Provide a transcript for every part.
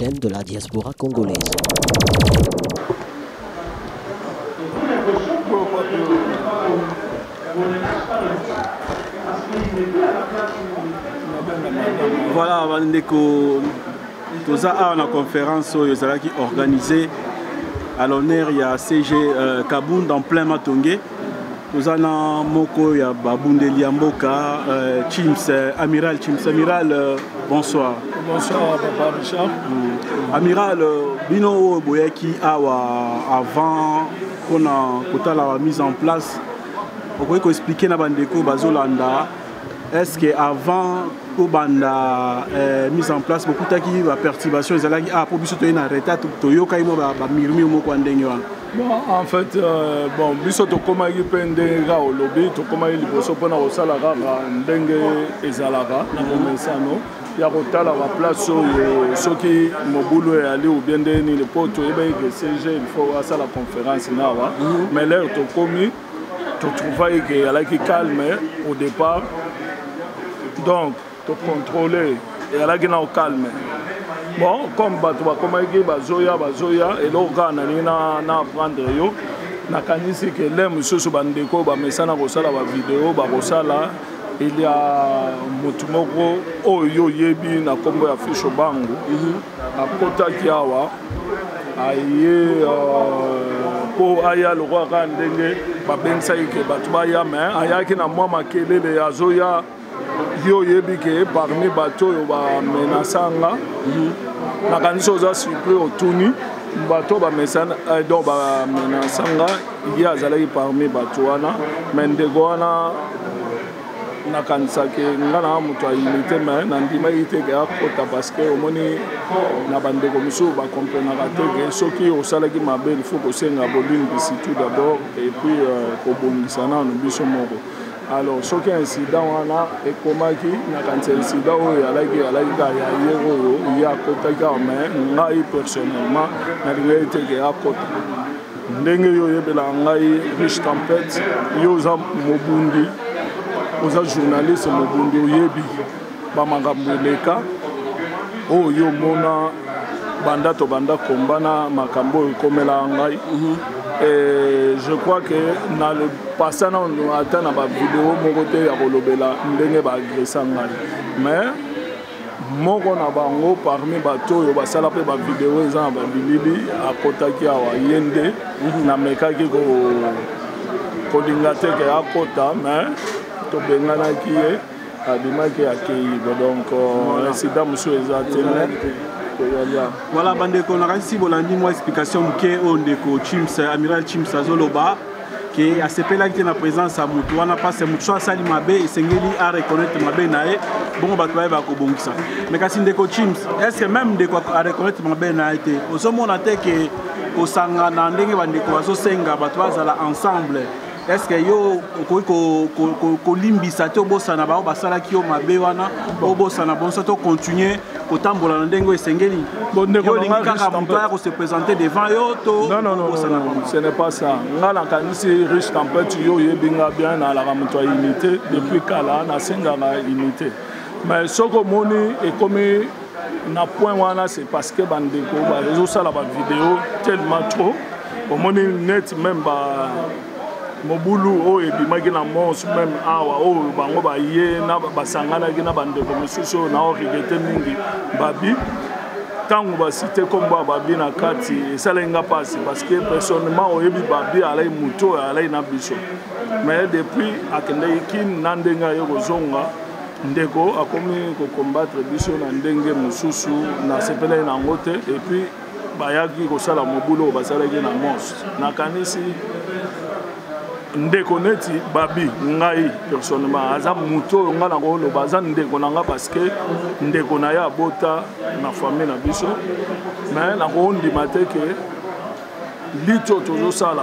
chaîne de la diaspora congolaise. Voilà, bandeko toza awa na conférence oyo ezalaki organisée à l'honneur ya CG euh, Kabund en plein Matonge. Toza na moko ya babundeli ya mboka euh, Chims euh, Amiral Chims Amiral euh, bonsoir. Bonsoir papa Richard. Amiral euh, bino oyo boyaki awa avant mpona kotala ba mise en place okoki koexplike na bandeko bazolanda est ce que avant kobanda eh, mise en place bokutaki baperturbation ezalaki ah mpo biso toye na retard toyokaki mwa bamurmure moko ya ndenge wana? Bon, en fait, euh, bon, biso tokomaki mpe ndenge kaka olobi, tokomaki liboso mpona kosala kaka ndenge ezalaka na momesano ya kotala baplace oyo soki mobulu eyali ou bien ndenge nini, mpo toyebaki ke CG il faut asala conférence nawa. Mais l'heure tokomi, totrouvaki ke eyalaki calme au départ, donc tocontrôle eyalaki nao calme. Bon, comme bato bakomaki bazoya bazoya, eloko kaka nalingi na apprendre yo, nakanisi ke le mosusu bandeko bamesana kosala bavideo bakosala. Il y a motu moko oyo oyebi na nkombo ya Fisho Bangu, akotaki awa aye mpo aya lokola kaka ndenge babengisaki ke bato baya, me ayaki na mwa makelele azoya. Yo oyebi ke parmi bato oyo bamenasanga, nakanisi oza surpris otuni bato bamesana, donc bamenasanga, ye azalaki parmi bato wana. Me ndeko wana nakanisaki nga na moto ya unité, me nandimaki te ke akota, parce que omoni na bandeko mosusu bakomprenaka te ke soki osalaki mabe, il faut kosenga bolimbisi tout d'abord et puis kobongisa nano biso moko. Alors soki incident wana ekomaki, nakanisa incident oyo alaki kaka ya ye oyo ye akotaki awa, mais ngai personnellement nalingaki te ke akota. Ndenge yo oyebelaka ngai, Riche Tempête, yo oza mobundi, oza journaliste mobundi, oyebi bamakambo eleka oyo yo omona banda tobanda komba na makambo oyo ekomelaka ngai. Et je crois que na le passa nano ata na bavideo moko te ya kolobela ndenge baagresa ngai, mais moko na bango parmi bato oyo basala mpe bavideo eza na babilili akotaki awa, ye nde namekaki kolinga te ke akota, mais tobenganaki ye, abimaki akei. Donc incident mosusu eza te. Voilà bandeko, nakanisi bolandi mwa explication moke oyo ndeko Chims, Amiral Chims azoloba ke asepelaki te na présence ya motu wana, parce motu so asali mabe esengeli areconnaître mabe na ye, bongo bato bayeba kobongisa. Mais kasi ndeko Chims, est ce que même ndeko areconnaître mabe na ye te, ozomona te ke kosangana ndenge bandeko bazosenga bato bazala ensemble, est ce que yo okoki kolimbisa te, obosana bao basalaki yo mabe wana, obosana bonso to continuer kotambola na ndenge oyo esengeli? Yo olingi kaka moto aya kose présenter devant yo to? Non, non, non, non, ce n'est pas ça. Nga nakanisi, Riche Tempête, yo oyebi nga bien, nalaka moto ya unité depuis kala, nasengaka unité. Mais soki omoni ekomi na point wana, c'est parce que bandeko bazosala bavideo tellement trop. Omoni net même ba mobulu oyo ebimaki na Mons, même awa oyo bango baye na basanganaki na bandeko mosusu oyo na oregrete mingi. Babi ntango basite nkombo ya Babi na kati, esalaki nga mpasi, parce que personnellement oyebi Babi alai motu oyo alai na biso, mais depuis akendaki Kine na ndenge aye kozonga, ndeko akomi kokombattre biso na ndenge mosusu, nasepelaki na yango te. Et puis bayaki kosala mobulu oyo basalaki na Mos. Nakanisi ndeko neti Babi, ngai personnellement aza motu oyo ngai nakoloba aza ndeko na nga, parce que ndeko na ye abota na famille na biso, mais nakondima te ke lutte oyo tozosala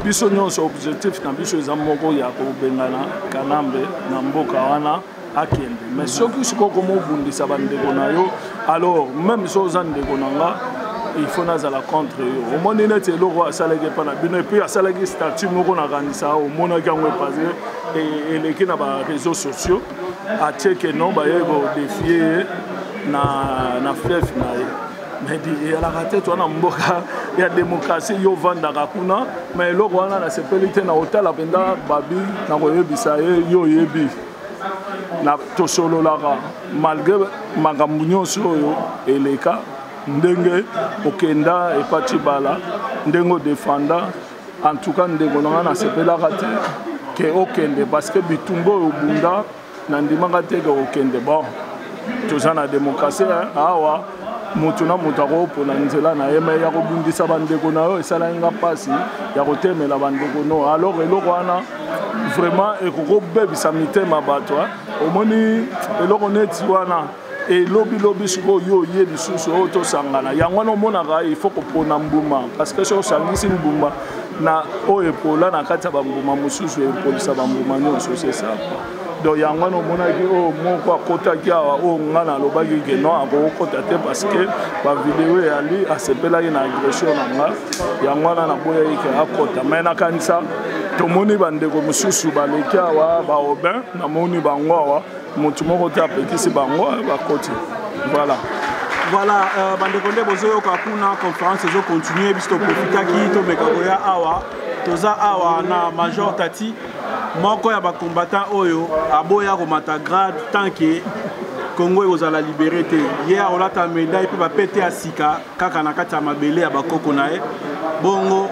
biso nyonso, objectif na biso eza moko ya kobengana Kanambe na mboka wana akende. Mais soki sikoyo okoma obundisa bandeko na yo, alors même so oza ndeko na nga, il faut nazala contre yo. Omoni neti eloko asalaki epa na bino, et puis asalaki statut moko, nakanisa omonaki yango epase eleki na baréseaux sociaux, atie ke non, baye kodefie ye na fief na ye. Mais eyalaka te, toza na mboka ya démocratie, yo ovandaka kuna. Mais eloko wana nasepeli te. Na kotala mpenza babi na koyebisa ye, yo oyebi na tosololaka, malgré makambo nyonso oyo eleka, ndenge okenda epa Cibala, ndenge odefanda. En tout cas, ndeko na nga, nasepelaka te ke okende, parce que bitumba oyo obunda, nandimaka te ke okende. Bon, toza na démocratie awa, moto na moto akopona nzela na ye, mais ya kobundisa bandeko na yo esalaki nga mpasi, ya kotemela bandeko no. Alors eloko wana vraiment ekokobebisa mitema bato. Omoni eloko neti wana elobilobi, sikoyo yo oye lisusu oyo tosangana yango wana. Omonaka il faut kopona mbuma, parce que soki osangisi mbuma na oyo epola na kati ya bambuma mosusu, epolisa bambuma nyonso, c'est ça. Donc yango wana omonaki oyo moko akotaki awa, oyo nga nalobaki ke non, akokokota te, parce que bavideo eyali, asepelaki na agression na nga, yango wana naboyaki ke akota. Mais nakanisa tomoni bandeko mosusu baleki awa, baobin, namoni bango awa, motu moko te apekisi bango, bakoti, voilà. Voilà, bandeko, nde bozoyoka kuna conférence ezocontinue. Biso toprofitaki tomeka koya awa. Toza awa na Major Tati, moko ya bacombattant oyo aboya komata grade tant que Congo ekozala libéré te. Ye akolata médaille mpe bapete ya sika kaka na kati ya mabele ya bakoko na ye. Bongo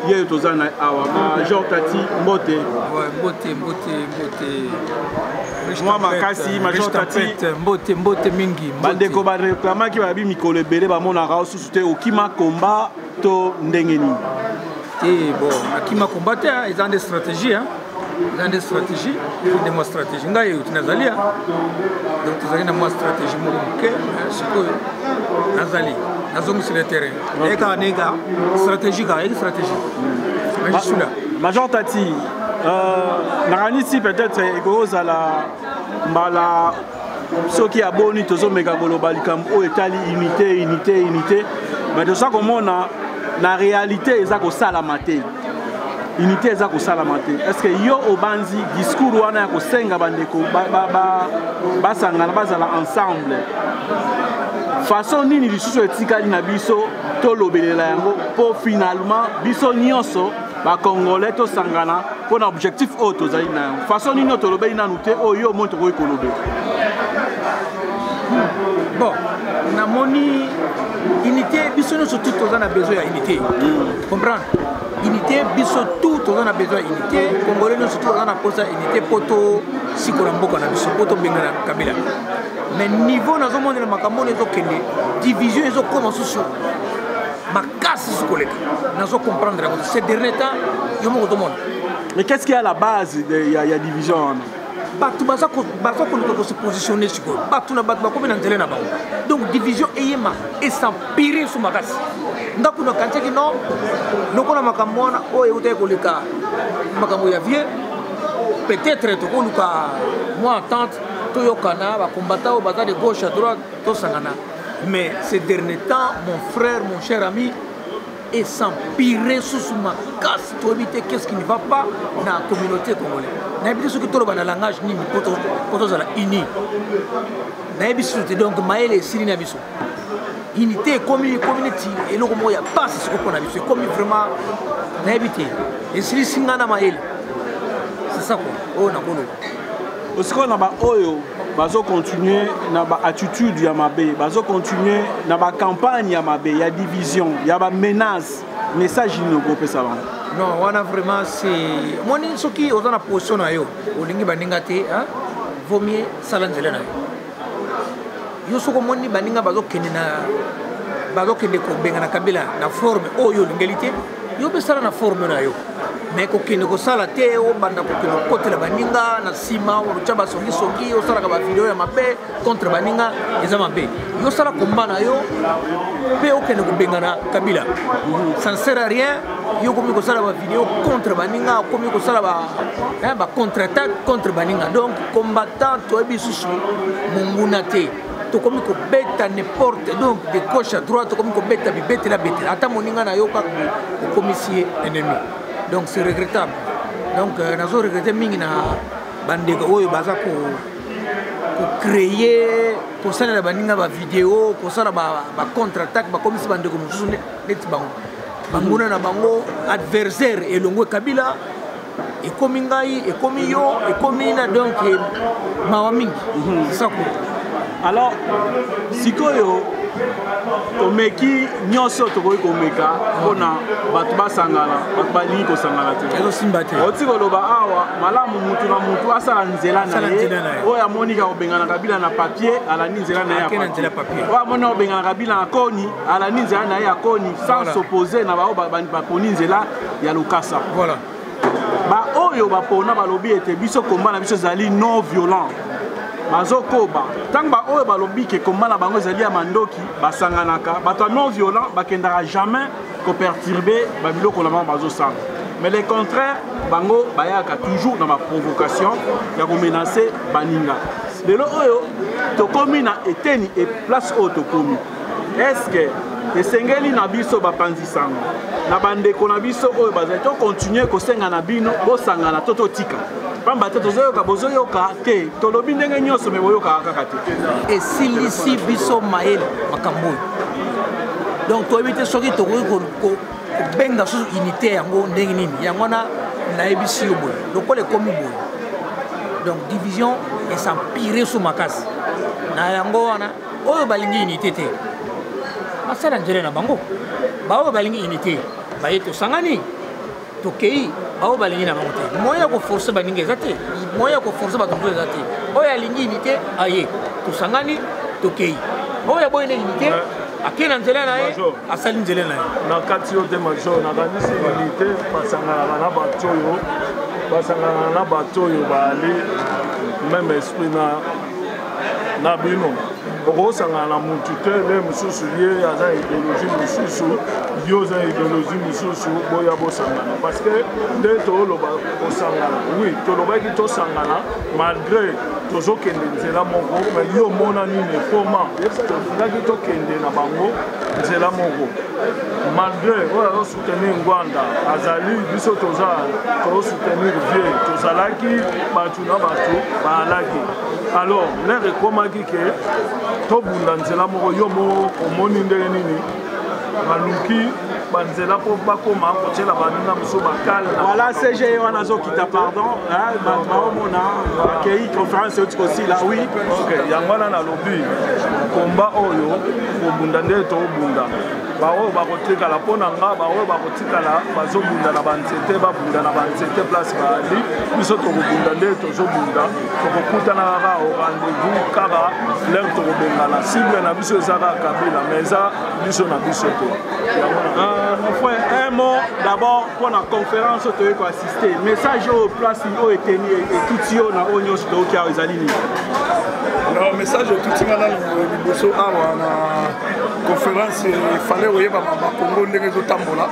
ye oyo toza na awa, Major Tati, mbote. Ouais, mbote, mbote, mbote. Mwa makasi, Major Tati. Mbote, mbote mingi. Bandeko bareklamaki, bayabi mikolo ebele bamonaka osusu te. Okima komba to ndenge nini? Te, bon, nakima komba te, eza nde stratégie, eza nde stratégie, nde mwa stratégie. Ngai euti nazali, donc tozali na mwa stratégie moko moke. Sikoyo nazali nazongisela terrain, eye kaka neka stratégie, kaka eki stratégie, mais je suis là. Major Tati, nakanisi peut-être ekokozala mbala soki aboni tozomeka koloba likambo oyo etali unité, unité, unité, mais toza komona na réalité eza kosalama te, unité eza kosalama te. Est ce que yo obanzi discours wana ya kosenga bandeko basangana, bazala ensemble, façon nini lisusu etikali na biso tolobelela yango mpo finalement biso nyonso bacongolais tosangana mpo na objectif oyo tozali na yango? Façon nini oyo tolobeli nanu te, oyo yo omoni tokoki kolobela? Bon, namoni unité, biso nyonso tout toza na besoin ya unité, comprendre unité. Biso tout toza na besoin ya unité, congolais nyonso tout toza na posa ya unité mpo tosikola mboka na biso, mpo tobengana Kabila. Mais niveau nazomonela makambo oyo ezokende, division ezokoma susu makasi susu koleka. Nazo comprendre yango ces dernier temps, yo moko ozomona. Mais qu'est-ce qui est à la base de, ya division wana? Bato baza koluka kose positionner sikoyo, bato na bato bakomi na nzela na bango, donc division eyema es'empire so makasi. Ndako nakanisaki non, lokola makambo wana oyo eutaki koleka, makambo ya vieux, peut-être tokoluka mwa entente, toyokana, bacombattant oyo baza de gauche à droite tosangana. Mais ces derniers temps, mon frère, mon cher ami, es'empire susu makasi. Toyebi te qu'est-ce qui ne va pas na communauté congolais. Nayebi te soki toloba na langage nini mpo tozala uni. Nayebi susu te. Donc mayele esili na biso, unité ekomi neti eloko moko ya pasi siko mpo na biso. Ekomi vraiment, nayebi te, esilisi ngai na mayele. C'est ça quoi oyo nakoloba. Osikoyo na baoyo bazocontinue na baattitude ya mabe, bazocontinue na bacampagne ya mabe, ya division, ya bamenace, message nini okopesa bango? Non, wana vraiment c'est omoni, soki oza na position na yo, olingi baninga te, vaut mieux sala nzela na yo. Yo soki omoni baninga bazokende na bazokende kobengana Kabila na forme oyo olingeli te, yo mpe sala na forme na yo. Mais kokende kosala te, obanda kokende kokotela baninga na nsima, otya basongisongi, osalaka bavideo ya mabe contre baninga, eza mabe. Yo osala komba na yo mpe okende kobengana Kabila. Ça ne sert à rien yo okomi kosala bavideo contre baninga, okomi kosala bacontre-attaque contre baninga. Donc combattant, toyebi susu monguna te, tokomi kobeta n'importe, donc de gauche à droite, tokomi kobeta bibetela betela, ata moninga na yo kaka okomisi ye ennemi. Donc c'est regrettable. Donc nazo regrette mingi na bandeko oyo baza ko Kocréer, kosalela baninga bavideo, kosala bacontre attaque, bakomisi bandeko mosusu neti bango banguna na bango, adversaire. Elongwe Kabila, ekomi ngai, ekomi yo, ekomi na. Donc mawa mingi, c'est ça quoi. Alors sikoyo tomeki nyonso tokoki komeka mpona bato basangana, bato balingi kosangana te. Ezosimba te. Oti koloba awa malamu, mutu na mutu asala nzela na ye. Oyo amoni ka kobengana Kabila na papier, alandi nzela na ye ya papier. Oyo amoni kobengana Kabila na koni, alandi nzela na ye ya koni, sans s'opposer na baoyo baponi nzela ya lokasa. Baoyo bapona, balobi ete biso komba na biso ezali non violent, bazokoba. Ntango baoyo balobi ke komba na bango ezali ya mandoki basanganaka, bato ya non violent bakendaka jamais koperturber babiloko na bango bazosala. Mais le contraire, bango bayaka toujours na baprovocation ya komenacer baninga. Lelo oyo tokomi na eteni e place oyo tokomi, est ce que esengeli na biso bapanzi sango na bandeko na biso oyo bazali tocontinuer kosenga na bino bosangana to totika? Pamba te tozoyoka, bozoyoka te, tolobi ndenge nyonso, me boyokaka kaka te. Esilisi biso mayele makambo oyo. Donc toyebi te soki tokoki kobenga susu unité yango ndenge nini. Yango wana nayebisi yo boye, lokola ekomi boye, donc division es'empirer so makasi na yango wana. Oyo balingi unité te, basala nzela na bango. Baoyo balingi unité, baye, tosangani, tokei. Baoyo balingi na bango te, moyen ya koforcer baninga eza te, moyen ya koforcer bato mosusu eza te. Oyo alingi unité, aye, tosangani, tokei. Oyo aboyi na unité, ake na nzela na ye, asali nzela na ye. Na kati yo te, major. Nakanisi unité, basanganaka na bato oyo basanganaka na bato oyo baali même esprit na bino. Okosangana na mutu te nde mosusu ye aza idéologie mosusu, yo oza idéologie mosusu, boya bosangana. Parce que nde toloba kosangana, oui, tolobaki tosangana malgré tozokende nzela moko, mais yo omona nini ekoma? Tolingaki tokende na bango nzela moko malgré oyo azosoutenir Ngbanda azali, biso toza tozosoutenir vieux. Tozalaki bato na bato baalaki. Alors l'heure ekomaki ke tobunda nzela moko, yo moko omoni ndenge nini baluki banzela mpo bakoma kotiela baninga mosusu bakale. Voilà, CG wana azokita, pardon, bato baomona bakei, conférence euti kosila, oui. Ok, yango wana nalobi komba oyo kobunda nde tobunda. Baoyo bakotikala, mpo na nga, baoyo bakotikala bazobunda na banzete, babunda na banzete place baali. Biso tokobunda nde tozobunda, tokokutana kaka au rendez-vous, kaka l'heure tokobengana. Cible na biso eza kaka Kabila, mais eza biso na biso te. Mon frère, un mot d'abord mpo na conférence oyo toyei koassister. Message oyo, place oyo eteni etuti yo na oyo nyonso toyoki awa, ezali nini? Non, message etuti nga nanu liboso awa na conférence, efale oyeba bakongo ndenge ezotambola.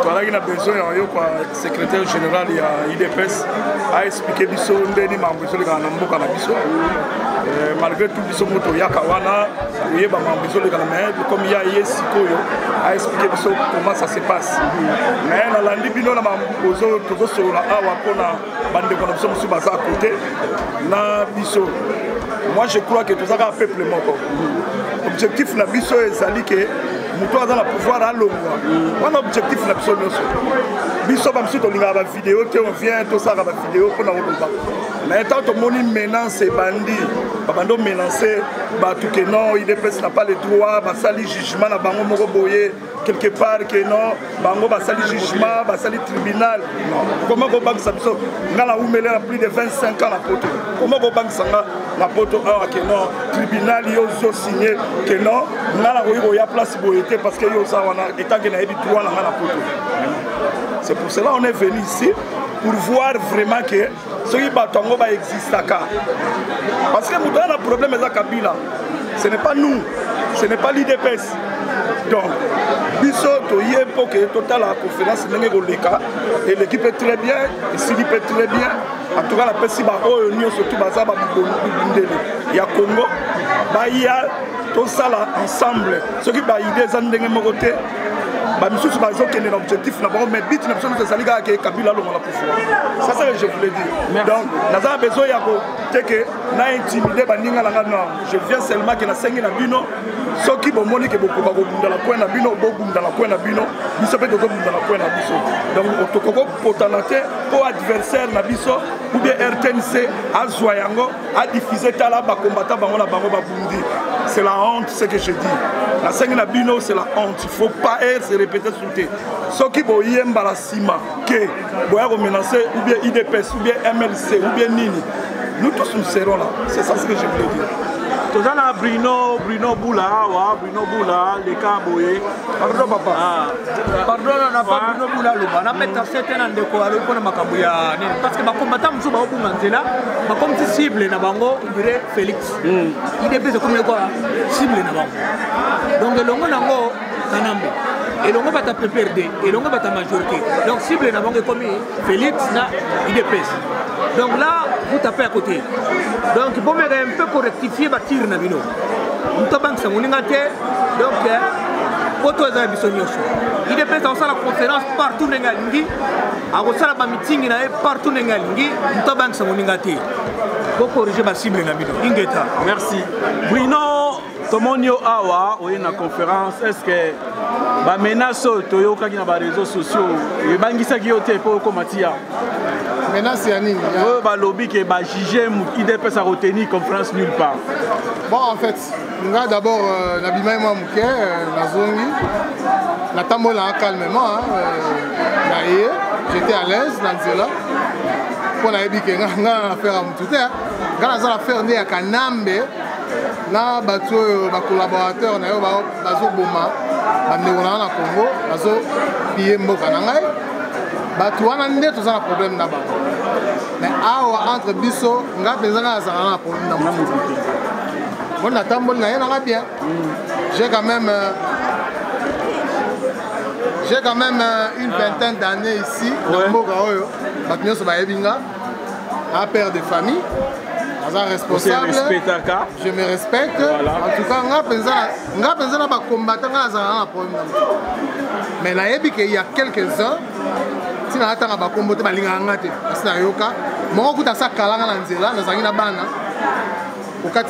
Toalaki na besoin ya oyoka secrétaire général ya UDPS aexpliquer biso ndeni makambo ezolekana na mboka na biso. Malgré tout, biso mo toyaka wana koyeba makambo ezolekana, mais comme ya ye sikoyo aexpliquer biso comment ça se passe. Mais nalandi bino na makambo tozosolola awa mpona bandeko na biso mosusu baza côté na biso. Moi, je crois que toza kaka peuple moko. Objectif na biso ezali ke moto aza na pouvoir alongwa. Wana objectif na biso nyonso. Biso bamisusu tolingaka bavideo te, on vient tosalaka bavideo mpona koloba, mais ntango tomoni menace ebandi, babandi omenacer bato ke non, UDPS n'a pas le droit, basali jugement na bango moko boye quelque part, ke non, bango basali jugement, basali tribunal. Non, comment kobangisa biso? Nga na umele na plus de 25 ans na poto, comment kobangisa nga na poto awa ke non, tribunal, yo ozosigne ke non, nga nakoki koya place boye te parce que yo oza wana, étant que nayebi droit na nga na poto? C'est pour cela on est venu ici, pour voir vraiment que soki bato yango baexistaka. Parce que moto aza na problème eza Kabila, ce n'est pas nous, ce n'est pas l'UDPS. Donc biso toye mpo ke totala conférence ndenge koleka. Eleki mpe très bien, esili mpe très bien. En tout cas, napesi baoyo nyonso tu baza babundeli ya Congo, baya tosala ensemble. Soki baidées eza ndenge moko te, Bamisusu bazokende na objectif na bango, mais but na biso nyonso ezali kaka ke Kabila alongola pouvoir. Ça, c'est que je voulais dire. Donc naza na besoin ya kote ke na intimide baninga na nga. Non, je viens seulement ke nasengi na bino, soki bomoni ke bokoka kobunda na coin na bino, bobunda na coin na bino. Biso mpe tozobunda na coin na biso. Donc tokoki kopotana te mpo adversaire na biso ou bien RTNC azwa yango, adiffuse: tala bakombata bango na bango babundi. C'est la honte, ce que je dis. Nasengi na bino, c'est la honte, il faut pas se répéter sur te. Soki boyembala nsima ke boya komenacer ou bien UDPS ou bien MLC ou bien nini, nous tous, nous serons là. C'est ça ce que je voulais dire. Toza na Bruno, Bruno Bula awa. Bruno Bula, leka boye. Pardon, papa. Ah. Pardon, na pa Bruno Bula aloba na meta sete na ndeko alobi mpona makambo ya nini, parce que bakombata mosusu baobunga nzela, bakomisi cible na bango dire Félix. UDPS ekomi lokola cible na bango. Donc elongo nango Kanambe, elongo bata PPRD, elongo bata majorité. Donc cible na bango ekomi Félix na UDPS. Donc là, vous tapez à côté. Donc bomeka un peu korectifier batir na bino. Moto abangisa moninga te. Donc poto eza ya biso nyonso. UDPS akosala conférence partout ndenge alingi, akosala bameeting na ye partout ndenge alingi. Moto abangisa moninga te. Bocorriger bacible na bino. Ingeta. Merci, Bruno. Tomoni yo awa, oye na conférence. Est ce que bamenace oyo toyokaki na baréseaux sociaux ebangisaki yo te mpo okoma tia? Menace ya nini? Oyo balobi ke bajuge UDPS akotenir conférence nulle part. Bon, en fait, nga d'abord nabimai mwa moke, nazongi, natambolaka calmement, hein, na ye j'étais à l'aise na nzela mpo nayebi ke nga na affaire ya motu te. Nga naza na affaire nde ya Kanambe na bato oyo bacollaborateur na yo bazoboma bandeko na nga na Congo, bazopiller mboka na ngai. Bato wana nde toza na problème na bango. Mais awa entre biso, nga mpenza, nga nazalaka na problème na motu te. Moi, natamboli na ye nanga bien. J'ai quand même une vingtaine d'années ici na mboka oyo. Bato nyonso bayebi nga, un père de famille, naza responsable, je me respecte. Voilà. En tout cas, nga mpenza na bacombattant, nga nazalaka na problème na motu. Mais nayebi ke y a quelques-uns, ntina natanga bakombo te, balingaka nga te. Kasi nayoka moko kuta asa kalanga na nzela, nazalaki na bana kofaire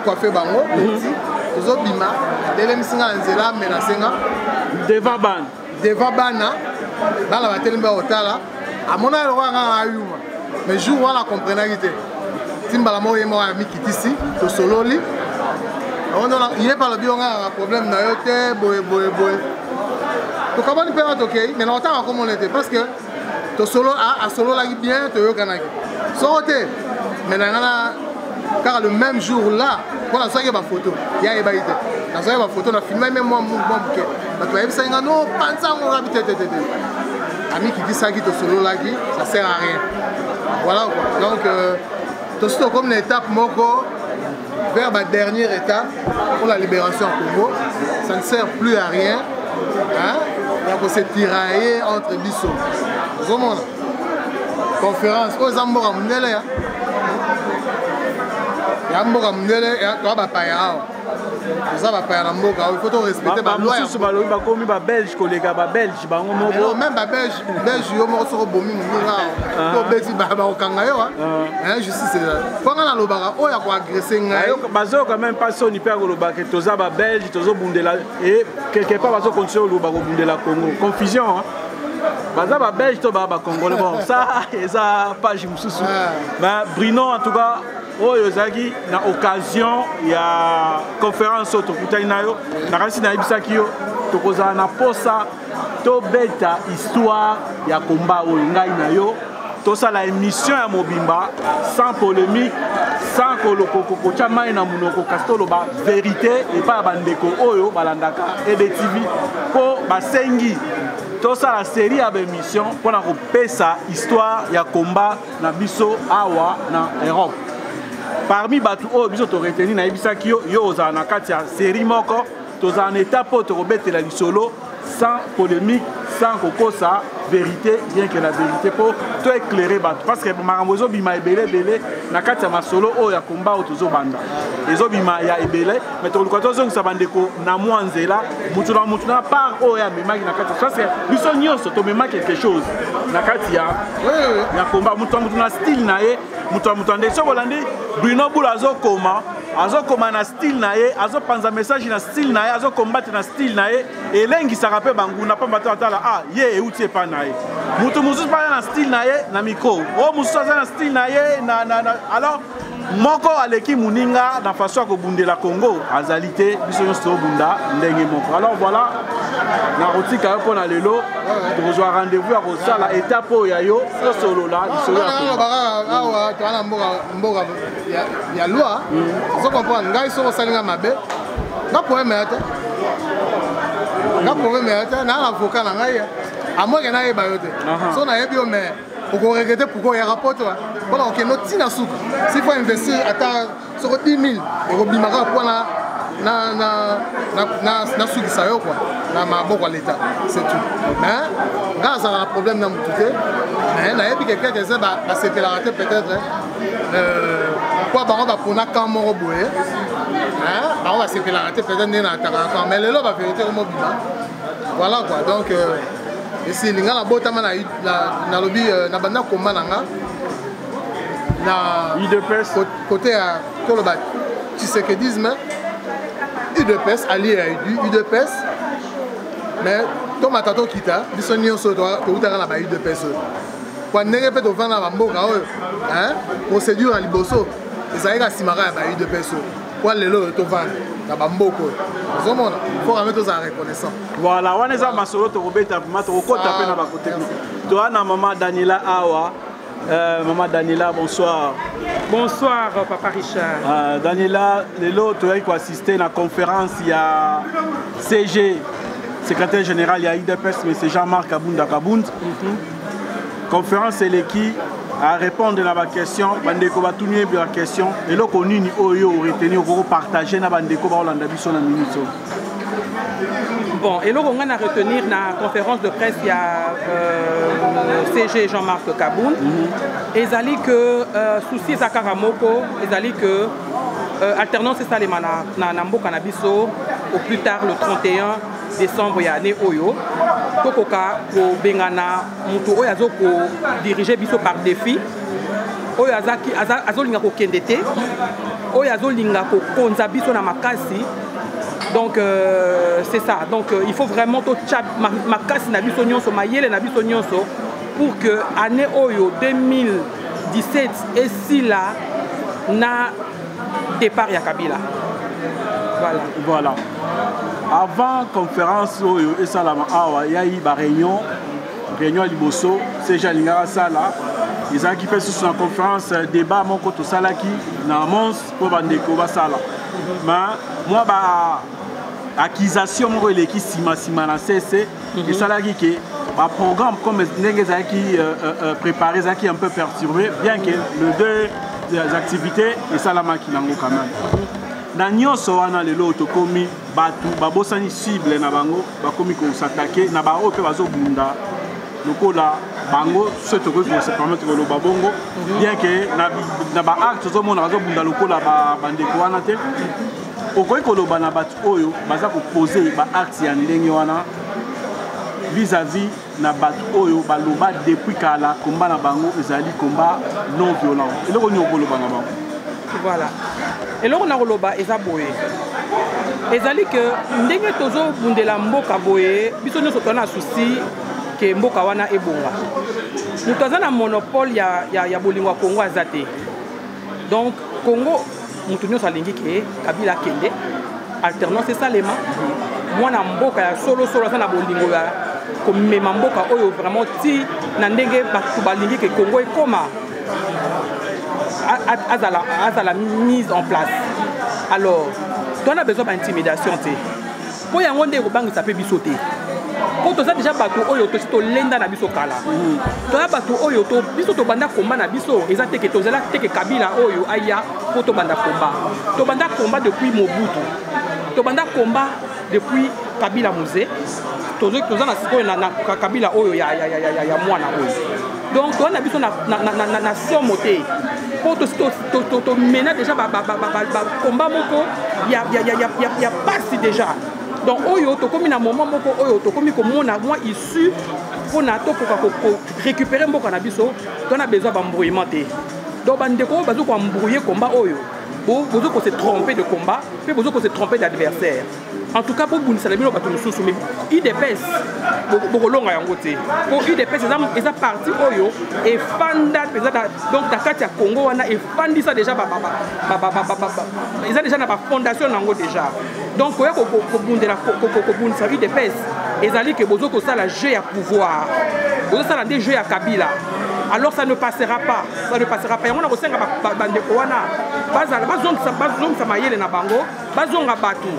coiffer bango, tozobima, atelemisi nga na nzela, amenace nga. Devant bana? Devant bana. Bana batelemi, bakotala, amona eloko nga na ayuma. Mais jour wana akomprenaki te. Ti mbala moko ye moko amikitisi, tosololi. Ye mpe alobi: yo, nga na problème na yo te, boye boye boye. Tokabani mpe na tokei. Mais na kotanga komona te, parce que tosolo, asololaki bien, toyokanaki soko te. Mais na nga na kaka le même jour là mpo nazwaki bafoto, ye ayebaki te. Nazwaki bafoto, na filmaki même mwa moke. Bato bayebisaki nga: no, panza yango. Ngabi te, te, te, te. Amikitisaki, tosololaki, ça sert à rien. Voilà quoi. Donc tosi tokomi na étape moko vers ma dernière étape pour la libération au Congo. Ça ne sert plus à rien, hein, ya kose tirailler entre biso. Ozomona conférence oyo eza mboka mondele, ya mboka mondele. Toa bapaya awa, toza bapaya na mboka oyo, il faut torespecte. Bamosusu balobi bakomi babelge koleka babelge bango moko. Même babelge, belge yo moko, soki obomi moninga to obeti, bakokanga yo. Justice eza. Mpo nga nalobaka oyo ya koagresser ngai. Bazoyoka même pas soni mpe ya koloba ke toza babelge, tozobundela, et quelque part bazocontinue koloba kobundela Congo. Confusion, baza babelge to baa bacongolais? Bon, ça eza page mosusu. Mais Bruno, en tout cas, oyo ezalaki na occasion ya conférence oyo tokutani na yo. Nakanisi nayebisaki yo tokozala na posa tobeta histoire ya komba oyo. Ngai na yo tosala émission ya mobimba sans polémique, sans kotya mai na monoko, kasi toloba vérité epai ya bandeko oyo balandaka EDTV, mpo basengi tosala série ya baémission mpona kopesa histoire ya komba na biso awa na Europe. Parmi bato oyo biso toretenir, nayebisaki yo, yo ozala na kati ya série moko. Tozala na étape oyo tokobetela lisolo sans polémique, sans kokosa vérité, rien que la vérité, mpo to éclairer bato, parce que makambo ezobima ebele ebele na kati ya masolo oyo ya komba oyo tozobanda, ezobima ya ebele. Mais tokoluka tozongisa bandeko na mwa nzela, mutu na mutu na part oyo amemaki na kati, parce que biso nyonso tomema quelque chose na kati ya komba, mutu na mutu na style na ye, mutu na mutu na ndenge. Soki olandi Bruno Bula, azokoma na style na ye, azopanza message na style na ye, azokombate na style na ye, elengisaka mpe banguna, pamba te atala, ah, ye euti epa na ye. Mutu mosusu mpe aza na style na ye na micro, oyo mosusu aza na style na ye na. Alors moko aleki moninga na façon ya kobundela Congo azali te, biso nyonso tobunda ndenge moko. Alors voilà, nakotika yo mpo na lelo. Tokozwa rendez-vous ya kosala étape oyo ya yo, tosolola lisolo ya Nalobaka awa, toza na mboka ya loi. Ozo comprendre ngai, soki osalinga mabe, nga problème ya te, nga problème ya te. Naa na avocat na ngai, amoke nayeba yo te. So nayebi yo, mais okoregretter pourquoi oyaka poto, mpona kokende otina suka. S'il faut investir ata soko 10 000, ekobima kaka mpona nasukisa yo quoi na maboko ya l'État, c'est tout. Mais nga azalaka na problème na motu te, mais nayebi ke quelque eza basepelaka te, peut-être po bango bapona camp moko boye, bango basepelaka te peut-être ndenge na atakaka camp. Mais lelo bavérité komobima, voilà quoi. Donc esili. Nga nabotama, nalobi na banda komba na nga na UDPS. Côté ya toloba tshisekedisme, UDPS, allié ya UDPS. Mais tomata tokita, biso nyonso toutaka na ba UDPS oyo kwa ndenge mpe tovanda na bamboka oyo. Procédure ya liboso ezalaki ka nsima kaka ya ba UDPS oyo kwa lelo oyo tovanda na bamboka oyo. Ozomona, faut quand même tozala reconnaissant. Voilà, wana eza masolo tokobeta vraiment, tokokota mpe na bakote. Toa na mama Daniela awa. Maman Daniela, bonsoir. Bonsoir, papa Richard. Daniela, lelo toyaki koassister na conférence ya CG, secrétaire général ya UDPS, mais c'est Jean-Marc Abunda Kabund. Conférence eleki, à répondre na baquestion, bandeko batuni ye baquestion. Eloko nini oyo oretenir, okokopartage na bandeko baolanda biso na minute oyo? Bon, eloko ngai na retenir na conférence de presse ya CG Jean-Marc Kabund, ezali que souci eza kaka moko, ezali que alternance esalema na mboka na biso au plus tard le 31 décembre ya année oyo, tokoka kobengana moto oyo azokodiriger biso par défi, oyo azolinga kokende te, oyo azolinga kokonza biso na makasi. Donc c'est ça. Donc il faut vraiment totya makasi na biso nyonso, mayele na biso nyonso, pour que année oyo 2017 esila na départ ya Kabila. Voilà. Voilà. Avant conférence oyo esalama awa, yai baréunion, réunion ya liboso CG alingaka asala ezalaki mpe susu na conférence, débat moko tosalaki na Mons mpo bandeko basala ma mwa ba accusation moko eleki nsima nsima na cc, esalaki ke baprogramme comme ndenge ezalaki préparé ezalaki un peu perturbé, bien que le deux activités esalamaki nango quand même. Na nyonso wana, lelo oyo tokomi, bato babosani cible na bango, bakomi kos'attaquer na baoyo mpe bazobunda lokola bango. So tokoki kose permettre koloba bongo, bien que na baacte tozomona bazobunda lokola bandeko wana te. Okoki koloba na bato oyo baza kopose baacte ya ndenge wana vis-à-vis na bato oyo baloba depuis kala komba na bango ezali komba non violent, eloko nini okoloba na bango? Voilà, eloko na koloba eza boye, ezali ke ndenge tozobundela mboka boye, biso nyonso toza na souci ke mboka wana ebonga. Moto aza na monopole ya bolingo ya Kongo aza te. Donc Congo, moto nyonso alingi ke Kabila akende, alternance esalema. Mwana mboka ya solosolo aza na bolingo ya komema mboka oyo vraiment ti na ndenge bato balingi ke Congo ekoma, azala mise en place. Alors toza besoin baintimidation te, mpo yango nde ekobangisa mpe biso te, mpo toza déjà bato oyo tosi tolenda na biso kala. Toza bato oyo biso tobanda komba na biso, eza teke tozala teke Kabila oyo aya mpo tobanda komba. Tobanda komba depuis Mobutu, tobanda komba. Depuis Kabila Mzee, toza na sikoyo na Kabila oyo ya mwana oyo. Donc toza na biso na somo te, mpo tomena déjà bacombat moko ya pasi déjà. Donc oyo tokomi na moment moko oyo tokomi komona mwa issue mpona tokoka korécupérer mboka na biso. To na besoin baembrouillement te. Donc bandeko oyo bazo koembrouiller combat oyo, bozo kose tromper de combat mpe bozo kose tromper d'adversaire. En tout cas, bobundisa na bino bato mosusu, mais UDPS bokolonga yango te, po UDPS eza parti oyo efanda mpenza. Donc na kati ya Congo wana efandisa déjà, eza déjà na bafondation nango déjà. Donc koya kobundela kobundisa UDPS ezali ke bozo kosala jeu ya pouvoir, bozosala nde jeu ya Kabila. Alors ça ne passera pas, ça ne passera pas. Yango na kosenga bandeko wana bazala bazongisa mayele na bango, bazonga bato,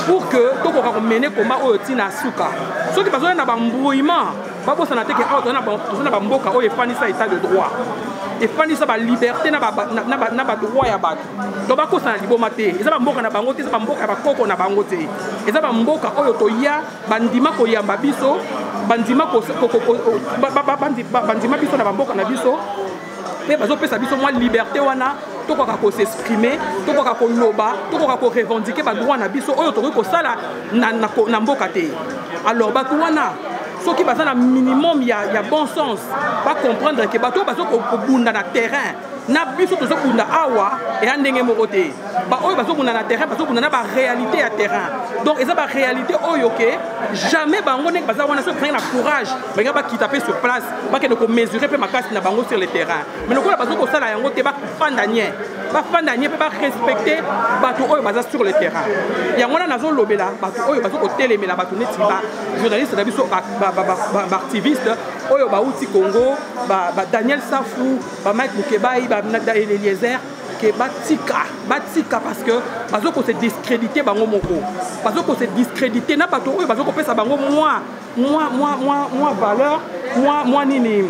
pour que tokoka komene combat oyo ntina suka. Soki bazoya na baembrouillement, babosana te ke awa toza na bamboka oyo efandisa état de droit, efandisa baliberté na badroit ya bato. Donc bakosana liboma te. Eza bamboka na bango te, eza bamboka ya bakoko na bango te. Eza bamboka oyo toya, bandima koyamba biso, bandima biso na bamboka na biso, mpe bazopesa biso mwa liberté wana tokoka kos'exprimer, tokoka koloba, tokoka korevendiquer badroit na biso oyo tokoki kosala na mboka te. Alors bato wana, soki baza na minimum ya bon sens, bacomprendre ke bato oyo bazo kobunda na terrain na biso tozobunda awa eya ndenge moko te. Baoyo bazobunda na terrain, bazobunda na baréalité ya terrain. Donc eza baréalité oyo ke jamais bango ndenge baza wana, soki bazangi na courage, balinga bakita mpe sur place, bakende komesurer mpe makasi na bango sur le terrain. Mais lokola bazo kosala yango te, bafanda nie, bafanda nie mpe barespecter bato oyo baza sur le terrain. Yango wana nazolobela bato oyo bazo kotelemela bato neti bajournaliste na biso, baactiviste oyo bauti Congo, Daniel Safu, Bamike Mukebai, Eliezer, ke batika, batika, parce que bazo kose discréditer bango moko, bazo kose discréditer na bato oyo bazo kopesa bango mwa valeur, mwa nini,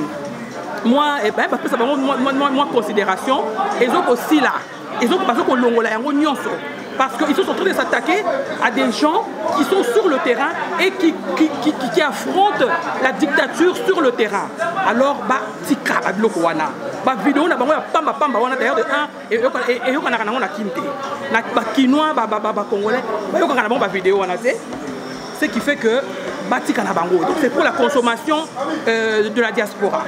mwa bapesa bango mwa considération. Ezokosila, bazo kolongola yango nyonso, parce qu'ils sont en train de s'attaquer à des gens qui sont sur le terrain et qui affrontent la dictature sur le terrain. Alors, bah, tika, ba biloko wana. Ba vidéo na bango ya pamba pamba wana, d'ailleurs de 1 eyokanaka nango na Kini te. Na bakinois, bacongolais bayokaka na bango bavidéo wana te. Ce qui fait que batika na bango. Donc c'est pour la consommation de la diaspora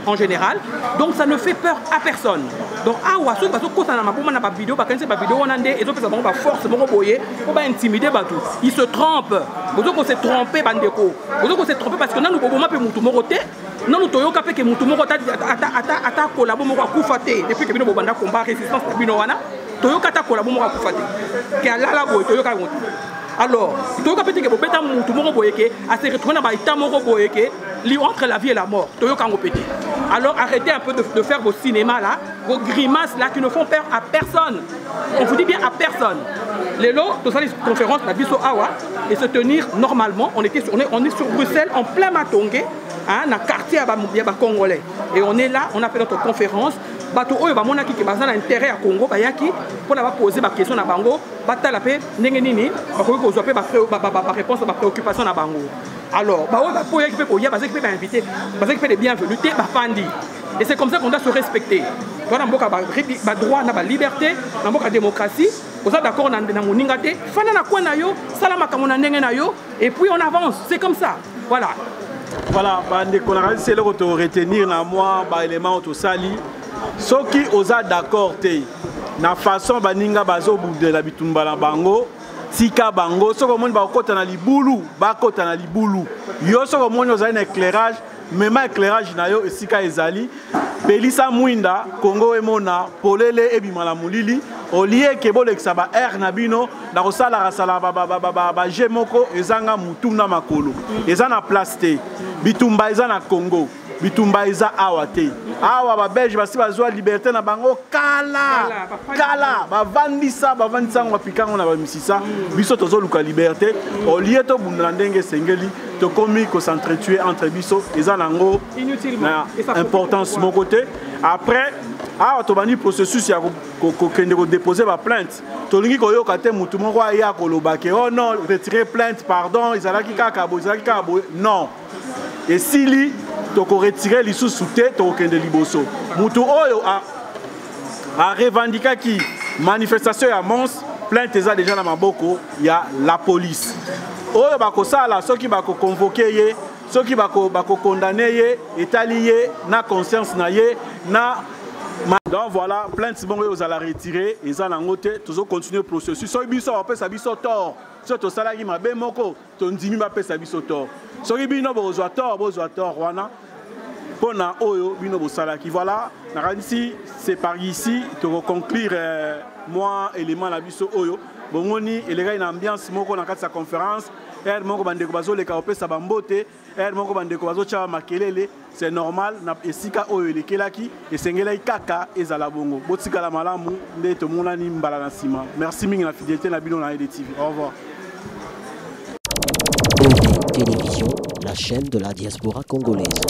en général. Donc ça ne fait peur à personne. Donc awa soki bazokota na maboma na bavidéo, bakanisi bavidéo wana nde ezopesa bango baforce moko boye po baintimider bato, ils se trompent. Bozoko se tromper, bandeko, bozoko se tromper, parce que nanu boboma mpe mutu moko te, nanu toyoka mpe ke mutu moko ata collabo moko akufa te. Depuis ke bino bobanda combat, résistance na bino wana, toyoka ata collabo moko akufa te, ke alala boye, toyoka yango te. Alors toyoka mpe te ke bobeta mutu moko boye ke ase retrouver na baétat moko boye ke entre la vie et la mort, toyoka yango mpe te. Alors arrêtez un peu de faire vos cinémas là, vos grimaces là qui ne font peur à personne. On vous dit bien, à personne. Lelo tosali conférence na biso awa et se tenir normalement. On est sur Bruxelles, en plein Matonge, hein, na quartier ya bacongolais, et on est là, on a fait notre conférence. Bato oyo bamonaki ke baza na intérêt ya Congo bayaki mpona baposer baquestion na bango, batala mpe ndenge nini bakoki kozwa mpe baréponse na bapréoccupation na bango. Alors baoyo bapoyaki mpe koya, bazalaki mpe bainvité, bazalaki mpe les bienvenus te, bafandi. Et c'est comme ça qu'on doit se respecter. Toza na mboka badroit na baliberté, na mboka démocratie. Oza d'accord na moninga te, fanda na coin na yo, sala makambo na ndenge na yo, et puis on avance. C'est comme ça, voilà. Voilà, bandeko, na kasi eloko toretenir na mwa baélément oyo tosali: soki oza d'accord te na façon baninga bazobundela bitumba na bango, tika bango. Soki omoni bakokɔta na libulu, bakɔta na libulu. Yo soki omoni ozali na éclairage, mema éclairage na yo esika ezali, pelisa mwinda, Kongo emona polele, ebima na molili. Olie ke bolekisa ba aire na bino na kosalaka sala baje moko ezanga mutu na makolo, eza na place te. Bitumba eza na Congo, bitumba eza awa te. Awa babelge basi bazwa liberté na bango kala kala, bavandisa bavandisa yango, bapika yango na bamisisa. Biso tozoluka liberté, olie tobunda na ndenge esengeli, tokomi kos'entretuer entre biso, eza nango na importance moko te. Après Awa tobandi processus ya kokende kodepose baplainte. Tolingi koyoka te motu moko aya koloba ke oh non, retire plainte, pardon, ezalaki kaka boye, ezalaki kaka boye. Non, esili, tokoretire lisusu te, tokokende liboso. Motu oyo arevendikaki manifestation ya Mons, plainte eza deja na maboko ya la police. Oyo bakosala, soki bakoconvoke ye, soki bakokondane ye, etali ye na conscience na ye na. Donc voilà, plainte bongo oyo ozala retire eza nango te. Tozocontinue processus. Soki biso bapesa biso tort, soki tosalaki mabe moko, tondimi bapesa biso tort. Soki bino bokozwa tort, bozwa tort wana mpo na oyo bino bosalaki. Voilà, nakanisi c'est par ici tokoconclure mwa élément na biso oyo. Bomoni elekaki na ambiance moko na kati ya conférence. Heure moko bandeko bazoleka kopesa bambote, heure moko bandeko bazotya makelele, c'est normal. Na esika oyo elekelaki, esengelaki kaka ezala bongo. Botikala malamu nde tomonani mbala na nsima. Merci mingi na fidélité na bino na EDTV. Au revoir. ED Télévision, la chaîne de la diaspora congolaise.